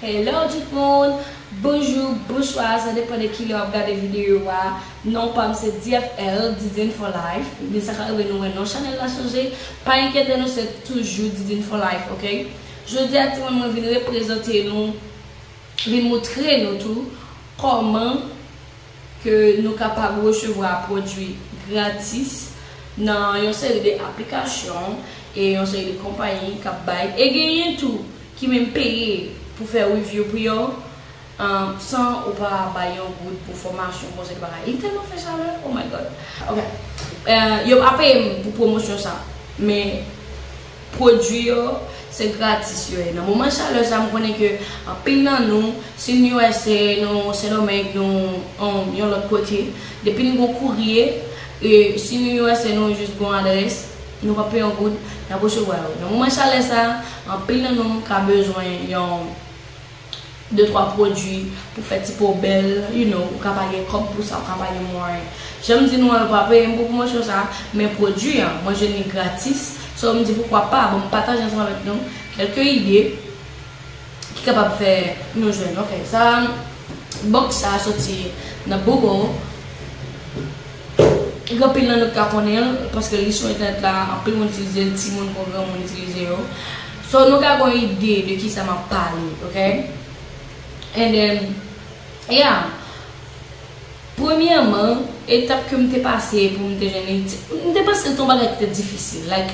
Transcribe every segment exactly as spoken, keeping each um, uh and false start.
Hello tout moun! Bonjou, bonswa, sa depann de kilè w ap gade videyo a. Non pa m se D F L, Didine for Life. Men sa ka rive nou wè non chanèl la chanje. Pa enkyete nou, se toujou Didine for Life, ok? Jodi a, timoun, mwen vin reprezante nou, vin moutre nou tou kòman ke nou kapab resevwa pwodui gratis nan yon seri de aplikasyon e yon seri de konpayi k ap bay. E genyen tou ki menm peye pou fè review pou yo, um, san ou pa bay yon goud pou fòmasyon, konsèy, bagay. Li tèlman fè chalè, oh my God. Ok. Euh, yo pa peye m pou pwomosyon sa, men pwodui yo, se gratis yo ye. Nan moman chalè sa, m konnen ke anpil nan nou, si n U S A, nou Sendomeng, nou, um, yon lòt kote, depi n gon kourye, e si n U S A, nou jis gon adrès, nou pa peye yon goud, n ap resevwa yo. Nan moman chalè sa, anpil nan nou ka bezwen yon de twa pwodui pou fè ti po bèl, you know, ou ka pa gen kòb pou sa, ou ka pa gen mwayen. Jan m di nou an, yo pa peye m pou pwomosyon sa, men pwodui an, mwen jwenn li gratis. So, m di poukwa pa, bon, m pataje ansanm avèk nou kèlke ide ki kapab fè nou jwenn. Ok, sa, bòks sa soti nan Booble. Gen anpil nan nou ki ka konnen l, paske li sou entènèt la, anpil moun itilize l, timoun kon granmoun itilize yo. So, nou ka gen yon ide de kisa m ap pale, ok? And then, yeah. Premyèman, etap ke m te pase pou m te jwenn li, m te panse l te yon bagay ki te difisil. Like,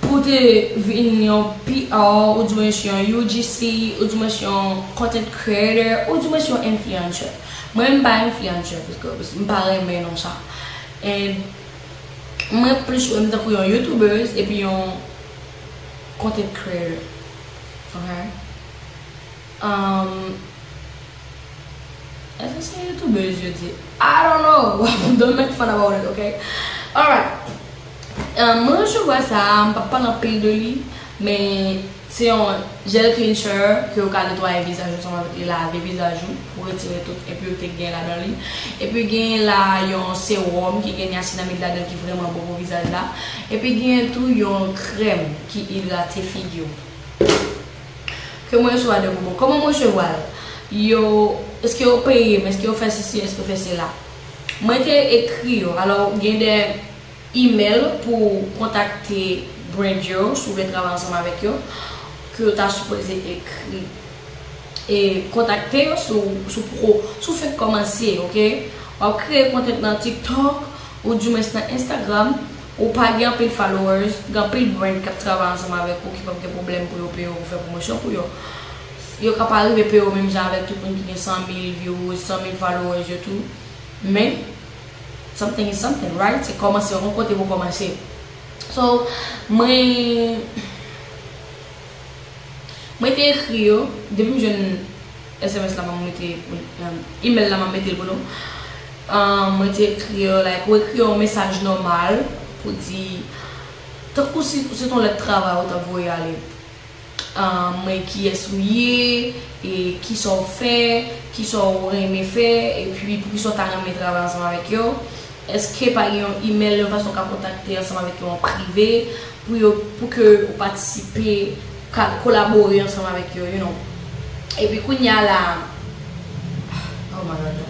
pou te vin yon P R, oudimwens yon U G C, oudimwens yon content creator, oudimwens yon influencer. Mwen, m pa influencer, paske m pa renmen non sa. And mwen plis wè m tankou yon YouTubers epi yon content creator. Ok? Um, èske se YouTubers yo di? I don't know. Don't make fun about it, ok? Alright. Um, mwen resevwa sa, m p ap pale anpil de li, men se yon gel cleanser ke ou ka netwaye vizaj ou ansanm avèk li, lave vizaj ou, pou retire tout enpirite ki gen ladan li. Epi gen la yon sewòm ki gen niasinamid ladan l ki vrèman bon pou vizaj la. Epi gen tou yon krèm ki idrate figi w. Ke mwen resevwa de Booble. Kòman mwen resevwa l? Yo, èske yo peye m? Èske yo fè sesi? Èske yo fè sela? Mwen te ekri yo. Alò, gen de email pou kontakte brand yo, si w vle travay ansanm avèk yo, ke yo ta sipoze ekri. E kontakte yo si w, si w poko, si w fèk kòmanse, ok? W ap kreye content nan TikTok, oudimwens nan Instagram, ou pa gen anpil followers, gen anpil brand k ap travay ansanm avèk ou ki p ap gen pwoblèm pou yo peye w pou fè pwomosyon pou yo. Yo ka pa rive peye w menm jan avèk tout moun ki gen san mil views, san mil followers yo tou. Men, something is something, right? Se kòmanse, yon kote pou kòmanse. So, mwen, mwen te ekri yo, depi m jwenn S M S la, m ap mete, um, email la, m ap mete l pou nou. Um, mwen te ekri yo, like, ou ekri yo yon mesaj nòmal pou di, tankou si se t on lèt travay ou t ap voye ale. Um, mwen, kiyès ou ye, e kisa w fè, kisa w renmen fè, epi poukisa w ta renmen travay ansanm avèk yo. Èske pa gen yon email, yon fason w ka kontakte ansanm avèk yo an prive, pou yo, pou ke ou patisipe, ka kolabore ansanm avèk yo, you know. Epi kounye a la, oh my God.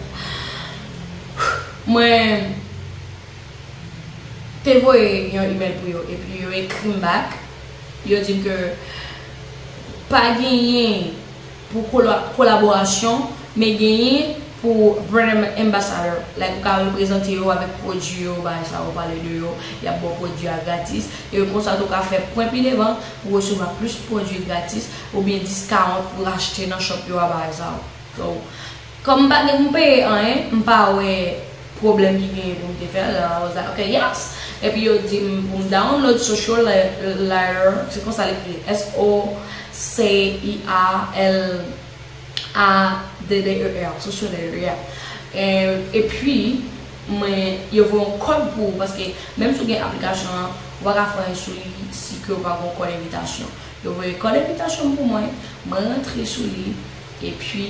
Mwen te voye yon email pou yo, epi yo ekri m back. Yo di m ke pa genyen pou kola-, kolaborasyon, men genyen pou brand ambassador. Like, ou ka reprezante yo avèk pwodui yo, bagay sa yo, pale de yo, y ap ba w pwodui a gratis. E konsa tou, ou ka fè pwen pi devan pou resevwa plis pwodui gratis, oubyen discount pou achte nan shop yo a, bagay sa yo. So, kòm m pa gen pou m peye anyen, m pa wè pwoblèm ki genyen pou m te fè l. I was like, "Ok, yes." Epi yo di m pou m download Social Li-, Learner, se konsa l ekri, S O C I A L A D D E R, Social Learner, yeah. E, epi, mwen, yo voye yon kòd pou ou, paske menm si w gen aplikasyon an, ou pa ka fè anyen sou li si ke w pa gen yon kòd envitasyon. Yo voye kòd envitasyon pou mwen, mwen rantre sou li, epi,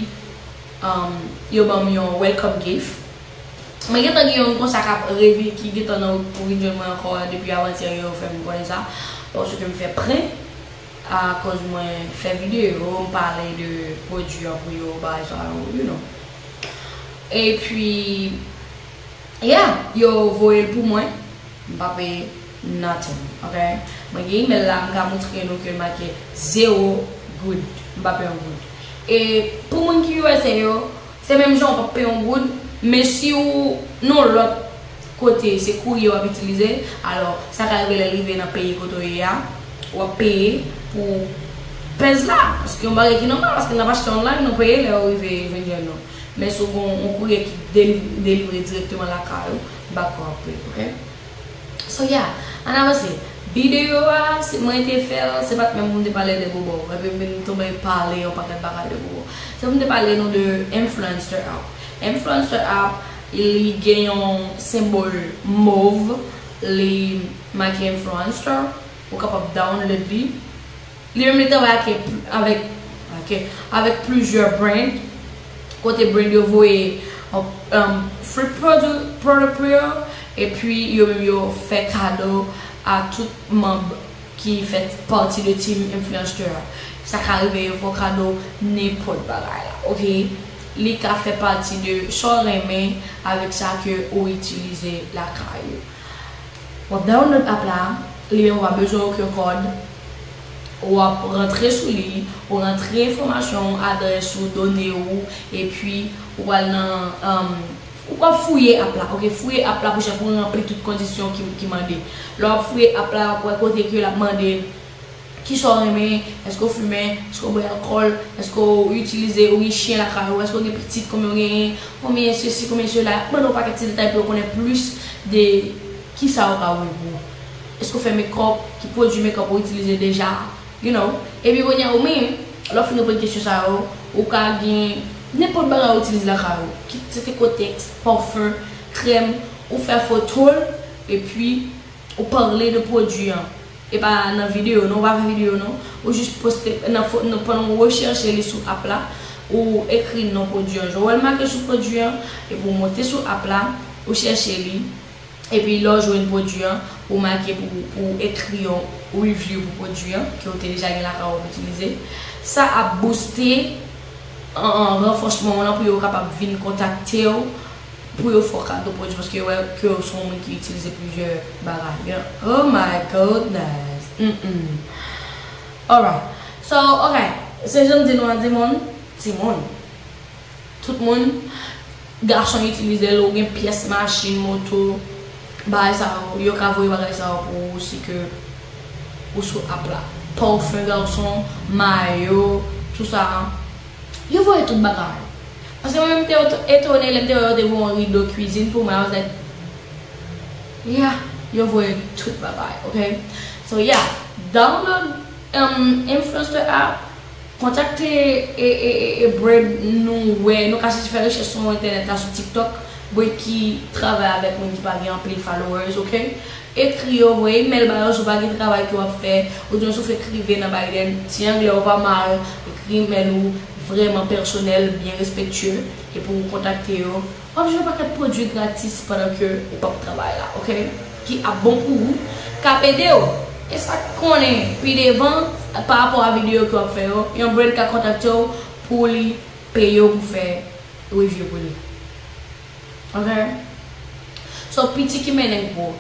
um, yo ban m yon welcome gift. Mwen gentan gen youn konsa k ap revi-, ki gentan nan wout pou vin jwenn mwen ankò depi avantyè, yo fè m konnen sa, paske m fè prank akoz mwen fè videyo, m pale de pwodui an pou yo, bagay sa yo, you know. Epi, yeah, yo voye l pou mwen, m pa peye nothing, ok? Mwen gen email la, m ka montre nou ke l make zewo goud, m pa peye yon goud. E pou moun ki U S A yo, se menm jan, w p ap peye yon goud, men si w nan lòt kote se kourye w ap itilize, alò, sa ka rive lè l rive nan peyi kote w ye a, w ap peye pou pèz la. Paske yon bagay ki nòmal, paske n ap achte online, nou peye lè yo rive jwenn jwenn nou. Men si w gen yon kourye ki deli-, delivre dirèkteman lakay ou, m pa kwè w ap peye, ok? So, yeah, ann avanse. Videyo a, se mwen te fè l, se pa t menm pou m te pale de bobo. Epi m tonbe pale yon pakèt bagay de bobo. Se pou m te pale nou de Influenster app. Influenster app, li gen yon senbòl mov, li make Influenster, ou kapab download li. Li menm li travay ak, avèk, ok, avèk plizyè brand, kote brand yo voye, um, free product, product pou yo, epi yo menm yo fè kado a tout manm ki fè pati de team Influenster a. Sa ka rive yo fè w kado nenpòt bagay la, ok? Li ka fè pati de sa w renmen avèk sa ke ou itilize lakay ou. W ap download app la, li menm ou pa bezwen okenn kòd. W ap rantre sou li, ou rantre enfòmasyon w, adrès ou, done ou, epi ou pral nan, um, ou pral fouye app la, ok? Fouye app la pou chèche pou ranpli tout kondisyon ki, ki mande. Lè w ap fouye app la, w ap wè kote ke l ap mande kisa w renmen, èske w fimen, èske w bwè alkòl, èske w itilize, ou gen chen lakay ou, èske w gen pitit, konbyen w genyen, konbyen sesi, konbyen sela, y ap mande w pakèt ti detay pou yo konnen plis de kisa yo ka voye pou ou. Èske w fè makeup, ki pwodui makeup ou itilize deja, you know. Epi kounye a ou menm, lè w fin reponn kesyon sa yo, ou ka gen nenpòt bagay ou itilize lakay ou, kit se te kotèks, pafen, krèm, ou fè foto l, epi ou pale de pwodui an. E pa nan videyo non, ou pa fè videyo non. Ou jis poste nan fo-, nan, pandan w rechèche li sou app la, ou ekri non pwodui an. Jan w wè l make sou pwodui an, epi w monte sou app la, ou chèche li. Epi lè w jwenn pwodui an, ou make pou, pou w ekri yon review pou pwodui an, ke w te deja gen lakay ou, w ap itilize. Sa ap booste an, an ranfòsman w lan pou yo kapab vin kontakte w pou yo fè w kado pwodui, paske yo wè ke w se yon moun ki itilize plizyè bagay. Oh my goodness. Mm-mm. Alright. So, ok. Se jan m di nou an, timoun, timoun. Tout moun, gason itilize l, ou gen pyès machin, moto, bagay sa yo, yo ka voye bagay sa yo pou ou si ke ou sou app la. Pafen gason, mayo, tout sa. Yo voye tout bagay. Paske mwen menm te eto-, etone lè m te wè yo te voye yon rido kwizin pou mwen. I was like, yeah, yo voye tout bagay, ok? So, yeah, download, um, Influenster app, kontakte e, e, e, e brand nou wè, nou ka chèche fè rechèch sou entènèt la, sou TikTok, brand ki travay avèk moun ki pa gen anpil followers, ok? Ekri yo, voye email ba yo si w pa gen travay ke w ap fè, oubyen si w fèk rive nan Biden, si anglè w pa mal, ekri email ou vrèman pèsonèl, byen respektye, epi w kontakte yo. W ap jwenn yon pakèt pwodui gratis pandan ke ou p ap travay la, ok? Ki ap bon pou ou, k ap ede w. E sa k konnen pi devan, pa rapò a videyo ke w ap fè yo, yon brand ka kontakte w pou li peye w pou fè review pou li. Ok? So, piti ki mennen gwo.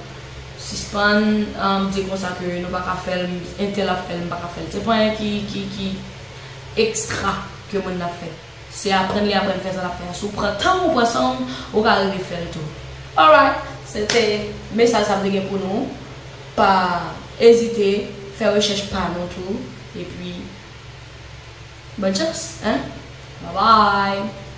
Sispann, um, di konsa ke nou pa ka fè l, entèl ap fè l, m pa ka fè l. Se pa anyen ki, ki, ki ekstra ke moun nan ap fè. Se aprann li aprann fè sa l ap fè a. Si w pran tan w, ou pran san w, ou ka rive fè l tou. Alright, se te mesaj sa m te gen pou nou. Pa ezite, fè rechèch pa nou tou. Epi, bonne chance, hein? Bye bye!